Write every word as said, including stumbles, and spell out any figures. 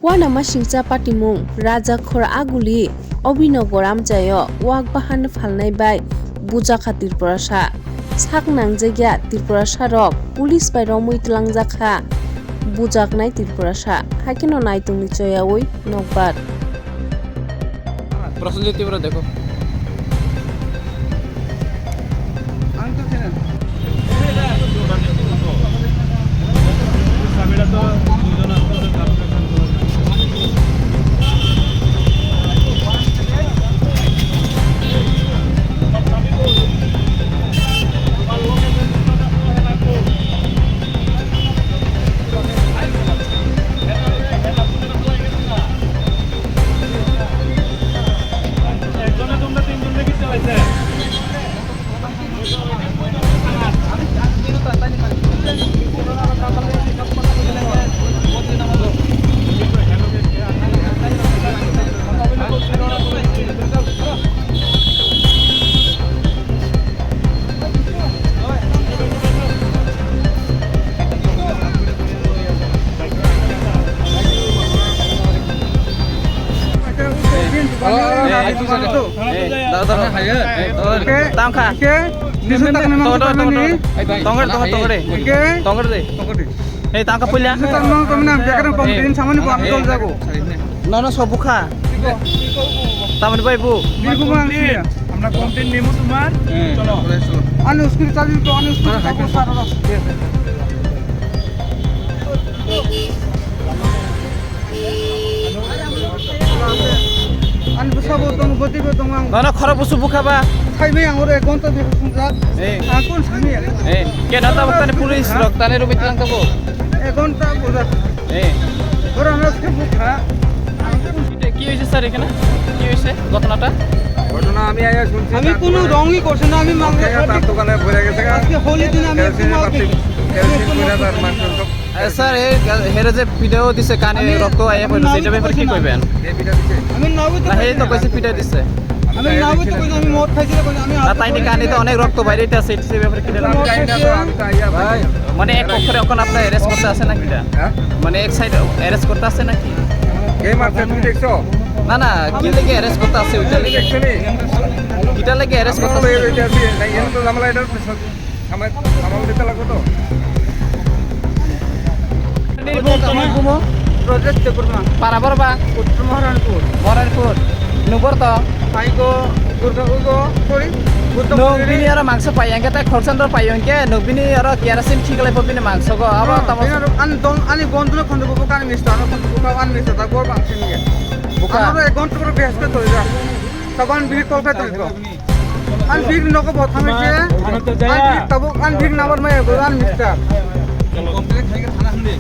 Uanama singcha patimung, Raja Khor Aguli, Obinogo Ramchaio wak bahan phalnai bai bujakha Tripurasa. Sak nangjakya Tripurasa rok police bai romwi twlangjakha bujaknai Tripurasa. Haikhe no naitungni choyaui nokbar. Prasenjit Tripura dekho. Tangkha. Tongor, tongor, tongor de. Tongor de. Hei, tangkha puila. Nono sobukha. Tamani bai bu. আমরা কমপ্লেন নেব তোমার। চলো। Ani uskuri chabi to ani uskuri chabi sar. Ani bwsa bo tong, bwtwi bo tong ang. Nono khorok busu bukha ba. Thai bai ang oro ek ghonta de sungjak. Eh. Ang kon sami ya. Eh, ke nata buktani police rok tani rubit lang tabo. Ek ghonta bujak. Eh. Oro ano se bukha. এটা কি হয়েছে স্যার এখানে? কি হয়েছে ঘটনাটা? ঘটনা আমি আইয়া শুনছি, আমি তার কোনো দোকানে, রঙই করছি না, আমি মাংস জায়গা তার খাচ্ছি। দোকানে পড়ে গেছে গা। আজকে হোলি দিনে আমি কেরোসিন একটু মাল-, মারতে, কেরোসিন একটু করে মাল তার মাংস সব এ, স্যার, এই গা-, হেরে যে পিঠাও দিছে, কানে আমি রক্ত আইয়া পড়ে, নাবিত এটা ব্যাপারে কি কইছি না। কইবেন? এই পিঠা দিছে। আমি নাবিত না, হে তো কইছি। কইছে পিঠা দিছে। আমি নাবিত কইছি, আমি মদ খাইছি না, কইছি, আমি আর তাই নি কানে তো অনেক রক্ত বাইরে আছে, এটা ব্যাপারে কি জানেন? আমি জানি না তো, আমি তো আইয়া ভাই। মানে এক পক্ষে এখন আপনার অ্যারেস্ট করতে আছে নাকি এটা? হ্যাঁ? মানে এক সাইড অ্যারেস্ট করতে আছে নাকি? কে মারছে, তুমি দেখছো? না, না, কি লেগে অ্যারেস্ট করতে আছে ওইটা লেগে? দেখছো নি? এটা লেগে অ্যারেস্ট করতে আছে। এই, এই, এই, এই, এই, এই তো ঝামেলা, এটা সামাল, সামাল দিতে লাগবো তো। Ni bung tamo bumo? Brojesh Debbarma. Para bor ba? Uttor Maharanpur. Maharanpur. Nubor to? Aigo Durga Ugo, sorry, Buddha Nung Mundiri. Bini aro mangso pai, engke tai khorsan dor pai, engke nung bini aro kerosene khiklai po bini mangso go. Abo tamo bini aro an dong, ani bondhu no khondo bubo kan mister no khondo bubo an mister ta gor bang sini ya. Buka. Ano ek ghonta pore behas ke tolja. Taban bini tolka tolko. An big nogo bo thangwi se. Ano to jaya. An big tabuk, an big number mai go, an mister. Complaint khai ke thana hande.